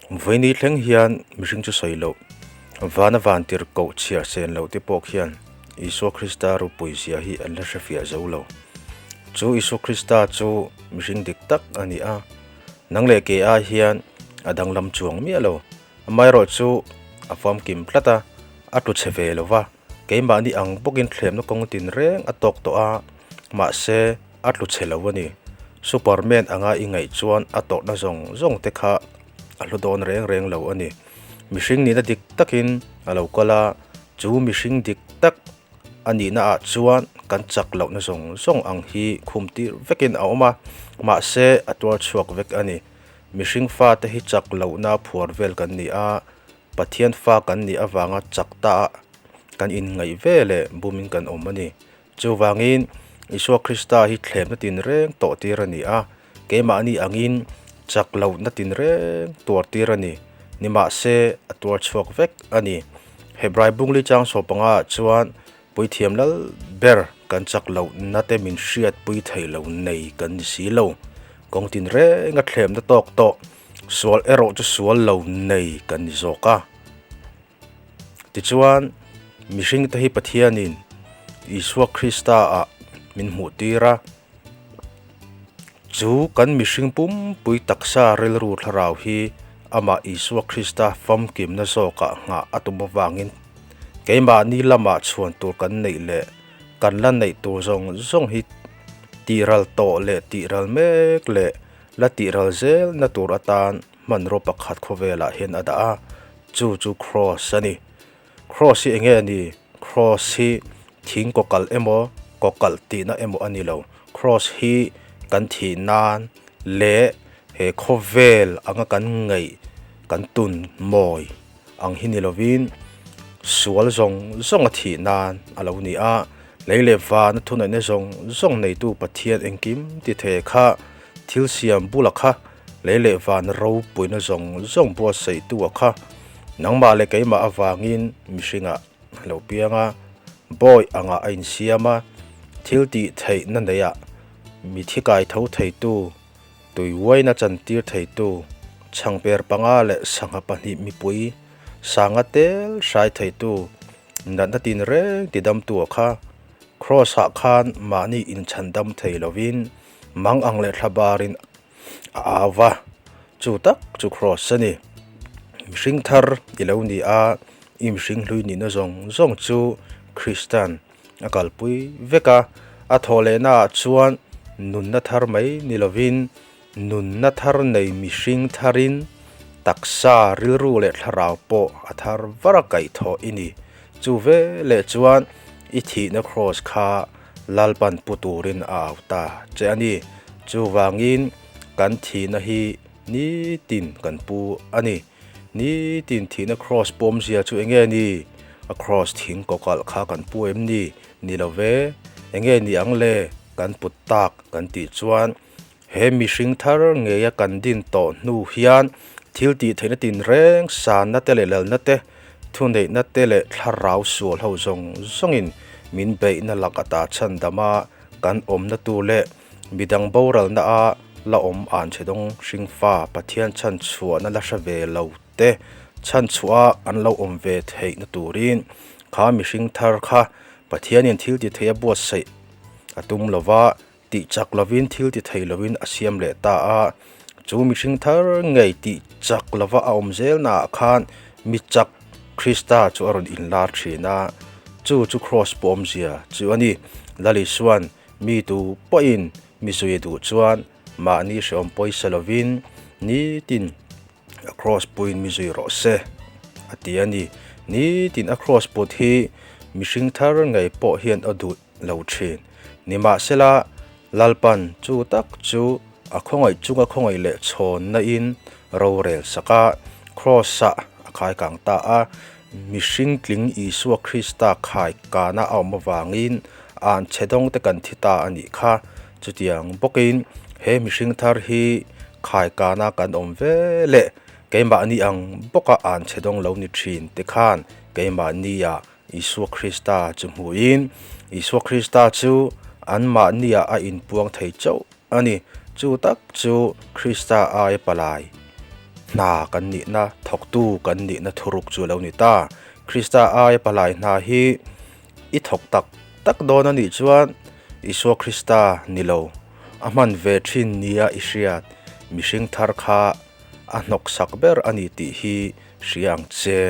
Vawiini thleng hian mihring chu sawi loh, vana vantirhkoh chhiar sen loh te pawh khian Isua Krista ropui zia hi an la hrefiah zo lo. Chu Isua Krista chu mihring dik tak a ni a, nang leh kei ai hian a danglam chuang miah lo. Amaherawh chu a famkim tlat a, a tlu chhe ve lo va, keimahni ang bawkin thlemna kawng tinreng a tawk tawh a, mahse a tlu chhe lo a ni. Superman anga i ngaih chuan a tawrhna zawng zawng te kha a hlu dawn reng reng lo a ni. Mihring nihna dik takin a lo kal a, chu mihring dik tak a nihna ah chuan kan chak lohna zawng zawng ang hi khum tir vekin a awm a, mahse a tuar chhuak vek a ni. Mihring fate hi chak lohna phuar vel kan ni a, Pathian fa kan nih avanga chak ta ah kan inngaih ve leh bumin kan awm a ni. Chuvangin, Isua Krista hi thlemna tinreng tawh tir a ni a, keimahni angin chak lohna tinreng tuar tir a ni. Nimahse, a tuar chhuak vek a ni. Hebrai bungli chang saw panga ah chuan Puithiam lal ber kan chak lohna te min hriatpui thei lo nei kan ni si lo. Kawng tinrenga thlemna tawk tawh, sual erawh chu sual lo nei kan ni zawk a. Tichuan, mihringte hi Pathianin Isua Krista-ah min hmuhtir a, chu kan mihring pumpui taksa rilru thlarau hi amah Isua Krista famkimna zawkah nghah a tum avangin keimahni lamah chhuan tur kan neih leh kan la neih tur zawng zawng hi tihral tawh leh tihral mek leh la tihral zelna tur atan hmanraw pakhat khawvelah hian a dah a, chu chu cross a ni. Cross hi enge a ni? Cross hi thing kaw kalh emaw kaw kalh tihna emaw a ni lo. Cross hi kan thih nan leh he khawvel anga kan ngaih kan tun mawi ang hi ni lovin sual zawng zawng a thih nan a lo ni a. Lei leh vana thunaihna zawng zawng neitu Pathian engkim ti thei kha thil siam bula kha Lei leh van ropuina zawng zawng buatsaihtu a kha nangmah leh keimah avangin mihringah a lo piang a, bawi angah a insiam a, thil tih theihna neiah mi thi kai tho theitu, tui uaina chantir theitu, chhangper panga leh sangha pahnih mipui sanga tel hrai theitu, natna tinreng tidamtu a kha Kraws-ah khan mahni inchhandam thei lovin mang ang leh thla barin a au va, chu tak chu Kraws a ni. Mihring thar i lo ni a, i mihring hlui nihna zawng zawng chu Kristan a kalpui vek a, a thawh lehna ah chuan nunna thar mai ni lovin nunna thar nei mihring tharin taksa, rilru leh thlarau pawh a thar var a kaihthawh i ni. Chu veleh chuan i thihna Kraws kha Lalpan pu turin a au ta che a ni. Chuvangin kan thihna hi nitin kan pu a ni. Nitin thihna kraws pawmzia chu enge ni? A kraws thing kawkalh kha kan pu em ni? Ni lo ve. Enge ni ang le? Kan put tak kan tih chuan he mihring thar ngeia kan din tawh hnu hian thil tih theihna tinreng sanna te leh lalna te Thuneihna te leh thlarau sual ho zawng zawngin min beihna lak ata chhandama kan awmna tur leh midang boralna a la awm an che dawng hringfa Pathian chhanchhuahna la hre ve lo te chhanchhuah a an lo awm ve theihna turin kha mihring thar kha Pathianin thil ti thei a buatsaih a tum lova Tih chak lovin thil ti thei lovin a siam leh ta a, chu mihring thar ngei tih chak lova a awm zelnaah khan mi chak Krista chu a rawn inlar thin a, chu chu Kraws pawmzia chu a ni. Lal Isua'n mi tu pawhin mi zui duh chuan mahni hrehawm pawisa lovin nitin a kraws puiin mi zui rawh se a ti a ni. Nitin a kraws put hi mihring thar ngei pawh hian a duh lo thin. Nimahsela, Lalpan chu tak chu a khawngaih chunga khawngaih leh chhawnna in rorel sak a, kraws-ah a khai kang ta a. Mihring tling Isua Krista khai kana a awm avangin an chhe dawng te kan thi ta a nih kha. Chutiang bawkin he mihring thar hi khai kana kan awm ve leh keimahni ang bawka an chhe dawng lo ni thin te khan keimahnia Isua Krista chu hmuhin, Isua Krista chu anmahniah a inpuang thei chauh a ni. Chu tak chu Krista aia palai. Hna kan nihna, thawktu kan nihna thuruk chu a lo ni ta. Krista aia palai hna hi i thawk tak tak dawn a nih chuan Isua Krista ni lo, a hman ve thin nia i hriat mihring thar kha a hnawksak ber a ni tih hi hria ang che.